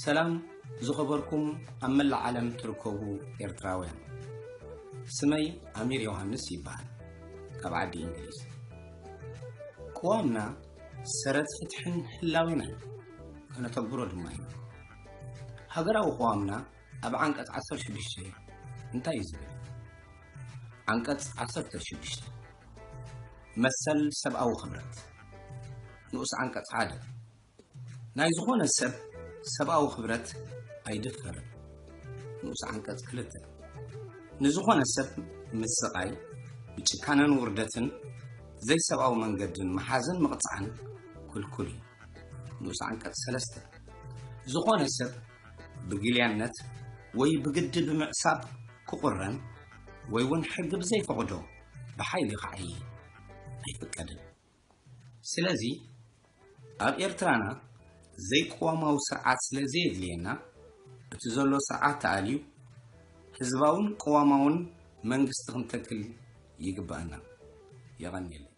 ሰላም ዝኸበርኩም ኣብ መላእ ዓለም ትርከቡ ኤርትራውያን፣ ስመይ ኣሚር ዮሃንስ ይበሃል፣ ካብ ዓዲ እንግሊዝ። ቅዋምና ሰረት ፍትሕን ህላዌና እዩ፣ ከነተግብሮ ድማ ኢና። ሃገራዊ ቅዋምና ኣብ ዓንቀጽ ዓሰርተ ሽዱሽተ እንታይ እዩ ዝብል? ዓንቀጽ ዓሰርተ ሽዱሽተ፣ መሰል ሰብኣዊ ክብረት። ንኡስ ዓንቀጽ ሓደ፣ ናይ ዝኾነ ሰብ ሰብኣዊ ክብረት ኣይድፈርን። ንኡስ ዓንቀጽ ክልተ፣ ንዝኾነ ሰብ ምስቓይ፣ ብጭካነን ውርደትን ዘይሰብኣዊ መንገድን ምሓዝን ምቕጻዕን ክልኩል እዩ። ንኡስ ዓንቀጽ ሰለስተ፣ ዝኾነ ሰብ ብግልያነት ወይ ብግዲ ብምዕሳብ ክቑረን ወይ እውን ሕጊ ብዘይፈቕዶ ብሓይሊ ክዓዪ ኣይፍቀድን። ስለዚ ኣብ ኤርትራና ዘይቅዋማዊ ስርዓት ስለ ዘየድልየና፣ እቲ ዘሎ ስርዓት ተኣልዩ ህዝባውን ቅዋማውን መንግስቲ ክንተክል ይግባኣና። የቐንየለይ።